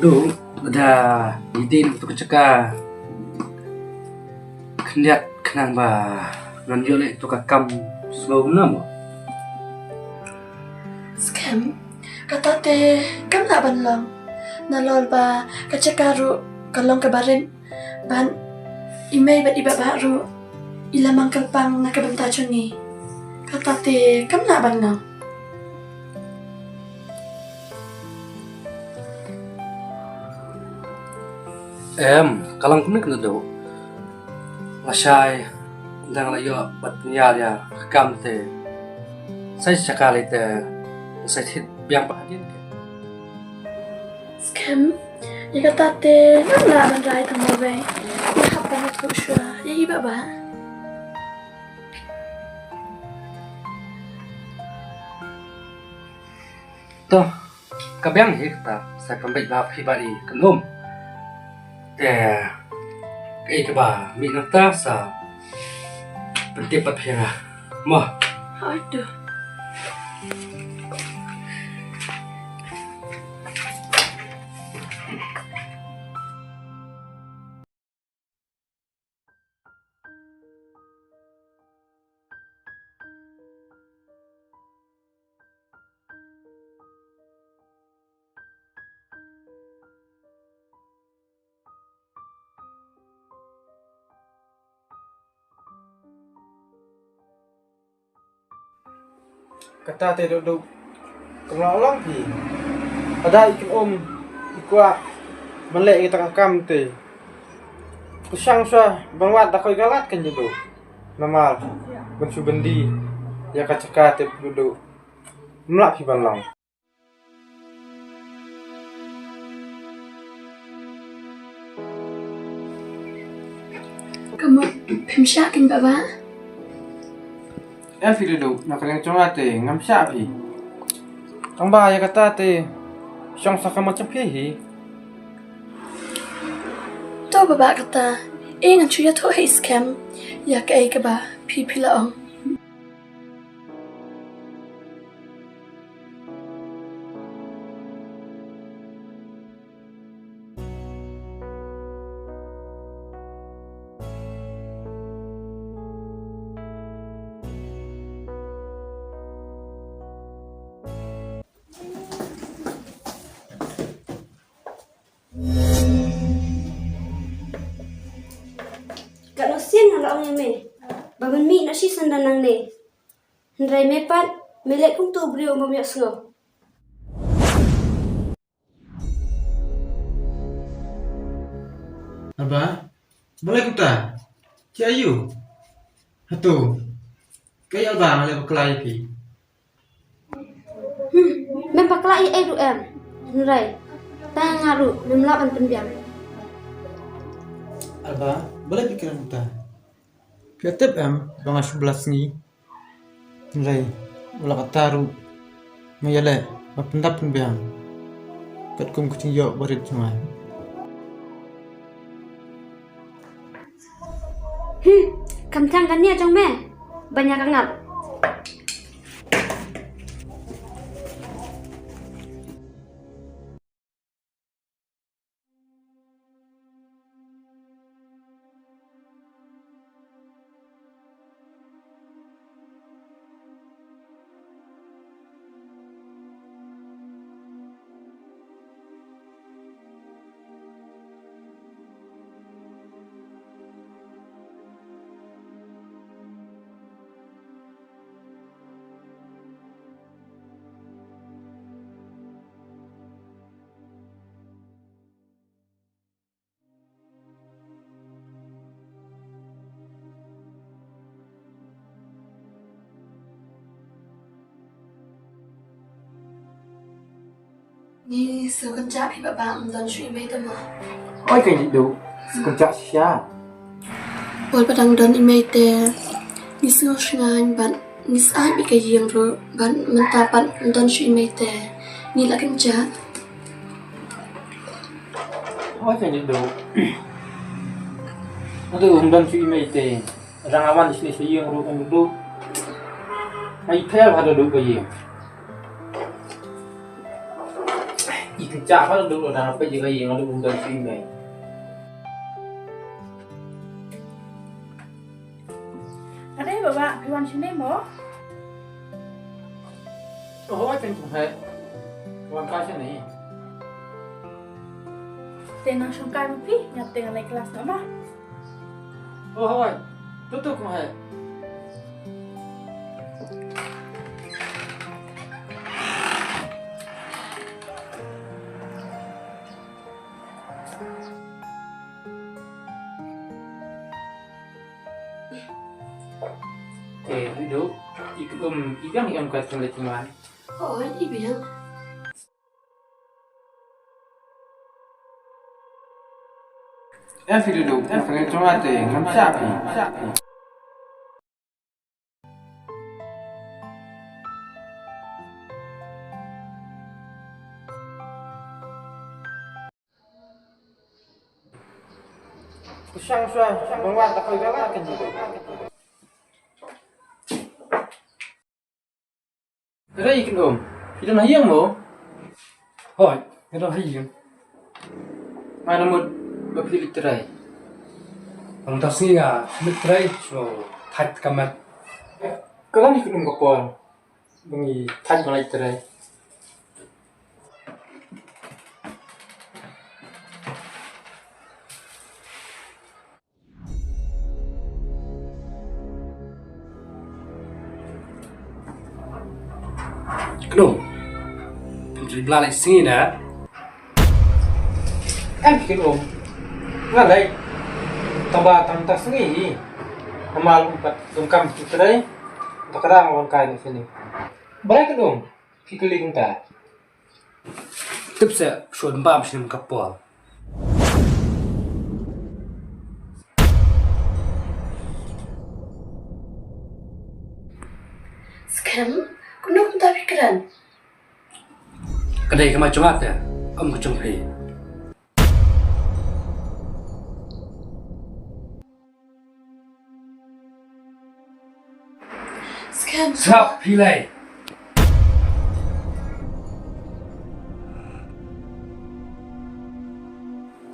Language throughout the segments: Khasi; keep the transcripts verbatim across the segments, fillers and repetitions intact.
Duh, lada ngi dei na katu ka jaka khyndiat khnang ba ngan ïoh leh katu ka kam sngewbha mo. Skhem, kata te kam lah ban long. Nalor ba ka jaka ruh ka long kaba rit. Bad i mei bad i baba ruh i la mang kyrpang na ka bynta jong ngi. Kata te kam lah ban long. Em, ka long kumne ka Naduh. Lashai dang la ïoh bad pynïar ïa ka kam te. Sa shisha kali te sa thied biang bha hadien ke. Skhem, ïa kata te ngam lah ban rai tang marwei. Nga hap ban ïathuh shuwa ïa i baba. To, ka biang hi kata, sa pynbeit bha phi bad i kynhun. Te kaei kaba mih nangta sa pyntip bad phi ïa nga. Mo. Hooid to. Kata te Duh Duh. Ka long long phi. Lada i kynhun i kwah ban leh ïa kata ka kam te, to shang shuwa ban wad da kawei ka lad kan Duh Duh. Namar ban shu byndi ïa ka jaka te Duh Duh, ym lah phi ban long. Ka mut phim shah kein baba? Em phi Duh Duh, na ka liang jong nga te ngam shah phi. Tang ba ïa kata te shong sa ka mut jong phi hi. To baba kata, eh ngan shu ïathuh ha i Skhem ïa kaei kaba phi phi la ong. Katno sien nga la ong ïa me ba men mih noh shisien da nangne. Hynrei me pat me leh kumto u briew uba ym ïohsngew. Alba, balei kumta? Jia aiu? Hato kaei Alba nga leh bakla ïa phi? Hmm, mem bakla ïa ei ruh em. Hynrei tang nga ruh mem lah ban pynbiang. Alba, balei phi kren kumta? Phi tip em ba nga shu bla sngi. Hynrei wat la katta ruh nga ïaleh ban pyndap pynbiang katkum ka jingïoh barit jong nga. Hmm, kam tang ka nia jong me ban ïa ka ngap. Ngi sngewkynjah phi Bah Bah, ym don shuh i mei te mo? Oi, ka ngi duh sngewkynjah shisha. Wat ba dang don i mei te ngi sngew shngaiñ bad ngi sngap ïa ka ïing ruh, bad mynta pat ym don shuh i mei te ngi la kynjah. Oi, ka ngi duh. Ado, um don shuh i mei te. Rang awan sini sa ïeng ruh um du. Ai phel hada du ba ïeng. I kynjah hada du da na peit ka ïeng, ado um don shuh i mei. Ade baba, phi wan shane mo? Oh, hooid, tang kumne. Wan kai shane. Te nang shong kai ma phi, nga te ngan leit klas noh ma. Oh, hooid. Tu tu kumne. Eh, Duh, i khlem, i biang i em ka tun le tingwan. Oh, i biang. Em phi Duh, em phi jong nga te, ngam shah phi. Kushang shuwa, bang wat ta koi bang wat kan ji. Trai kin om. Phi don ha ïing mo? Hooid, nga don ha ïing. Nga la mut ba phi leit trai. Tang ta sngi nga leit trai, so thait ka met. Ka long kin om ka por. Ba ngi thait ba leit trai. Khnum. Pynjah bla lai sngi na. Em khnum. Nga lai. Tang ba tang ta sngi. Amal umpat dum kam ki trai. Ba ka dang wan kai ni sini. Balai khnum. Ki kali kumta. Tip sa shuwa bam shim ka por. Skhem, kumno kumta phi kren? Ka dei ka mai jong nga te, ym ka jong phi. Skhem. Sngap phi lei.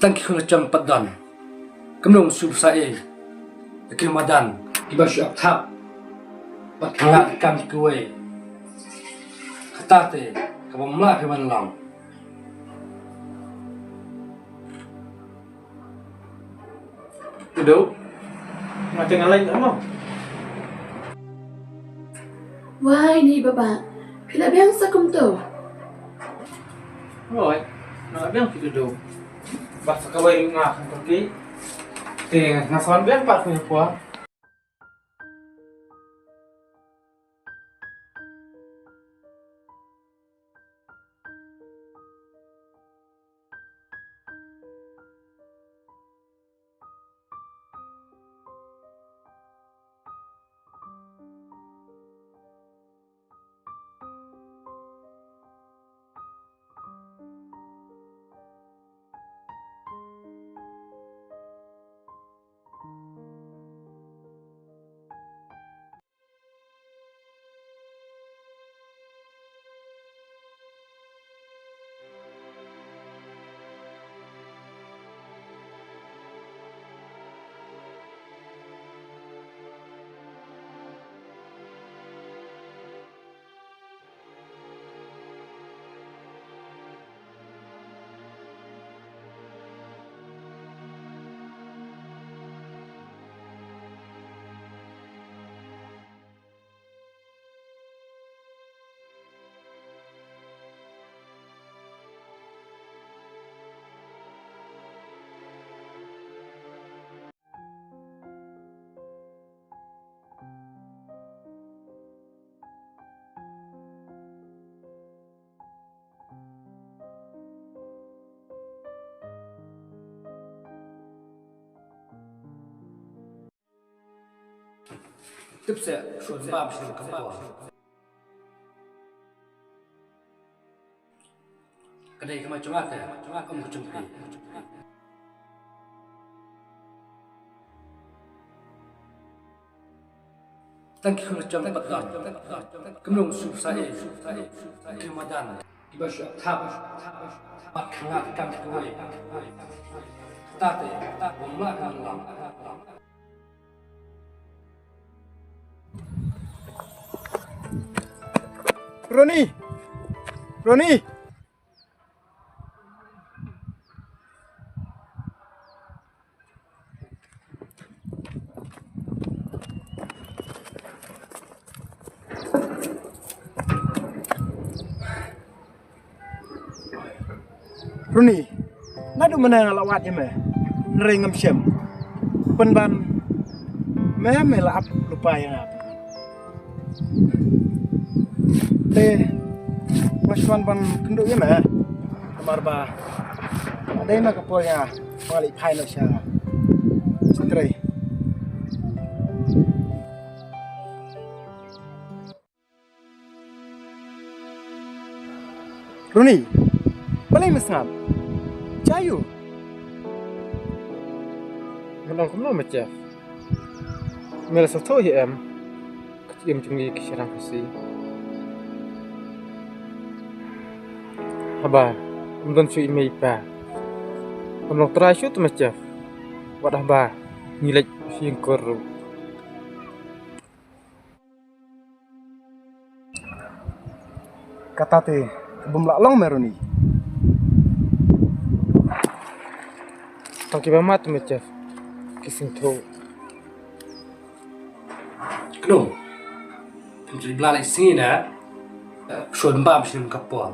Tang ki khun ka jong pat don. Kumno shu sa ei. Ki madan kiba shu ap thap. Bad ki lad kam kiwei. Kata te kaba mlah phi ban long. Duh. Nga te nga leit mo. Wai ni baba. Phi la biang sa kumto. Oi. Nga la biang phi Duh. Bad sa kawei nga kan pergi. Te nga sa wan biang pat phi pua. Tip sa shuwa bam shim ka por. Ka dei ka mai jong nga te, ym ka jong phi. Tang ki khun jong pat don. Kumno shu sa e. Ki madan. Ki ba shu thap. Pat khang ngat kam ki wei. Ta te, ta bom la kan la. Ronnie! Ronnie! Ronnie, naduh mynne nga la wad ïa me, hynrei ngam shem. Pynban me, me la ap lypa ïa nga. Te nga shu wan ban kynduh ïa me. Namar ba nga dei ma ka por ïa nga, ba nga leit phai noh sha sha trei. Ronnie, balei me sngap? Jia aiu? Ngan ong kumno me Jeff? Me la sngewthuh hi em? Ka jingim jong ngi ki shynrang Khasi. Haba ym don shuh i mei i pa, ym long trai shuh te me Jeff. Wat haba ngi leit shim kur ruh. Kata te ka bym lah long me Ronnie. Tang kiba mad te me Jeff ki sngewthuh. Kno. Pynjulbla lai sngi na. Shon bam shim ka pol.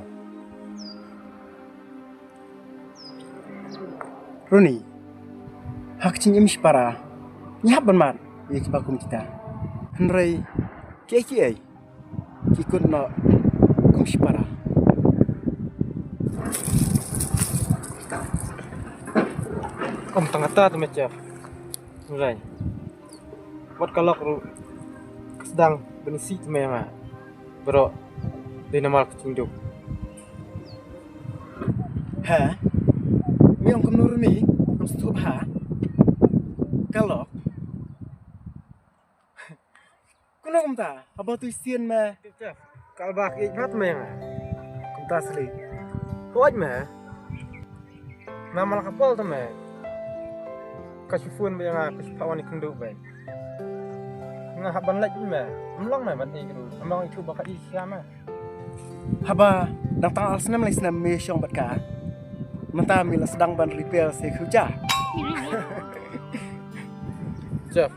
Ronnie, ha ka jingim shipara ngi hap ban mad ïa kiba kum kita. Hynrei kiei kiei ki kut noh kum shipara. Kum tang kata te me Jeff. Hynrei wat ka lok ruh ka sdang ban isih te me ïa nga. Baroh dei namar ka jingduk. Ha? Me ong kumno Ronnie? Ngam sngewthuh ha? Ka lok? Kumno kumta? Haba tu sien me. Ka lba ka ïeit bha te me ïa nga. Kumta sli. Ka ïeit me. Namar la ka pol te me. Ka shu phone beit ïa nga, ka shu phah wan ïakynduh beit. Nga hap ban leit me. Ym long me ban ïeit ruh. Ym long ithuh ba ka ïeit sha me. Haba dang tang ar snem lai snem me shong bad ka. Mynta me la sdang ban rebel se khuja. Jeff.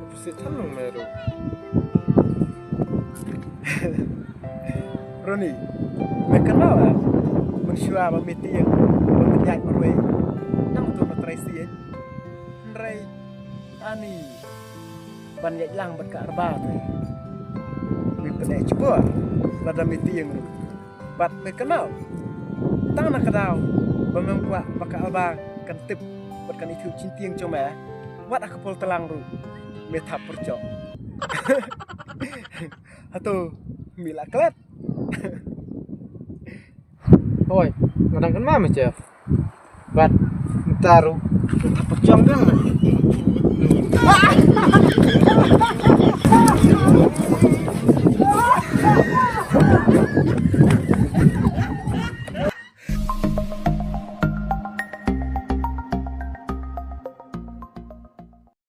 Pyrshah than nong me ruh. Ronnie, me kynmaw em? Mynshuwa ba me tieng, ba me ïaid marwei, nang to na trai sien. Hynrei ani ban ïaid lang bad ka arba te. Me pyneh jubor lada me tieng ruh. Bad me kynmaw, tang na ka daw ba mem kwah ba ka arba kan tip bad kan ithuh jingtieng jong me, wat ha ka pol tlang ruh me thap pyrjong. Hato me la klet? Hoi, nga dang kynmaw me Jeff. Bad mynta ruh me thap pyrjong biang me.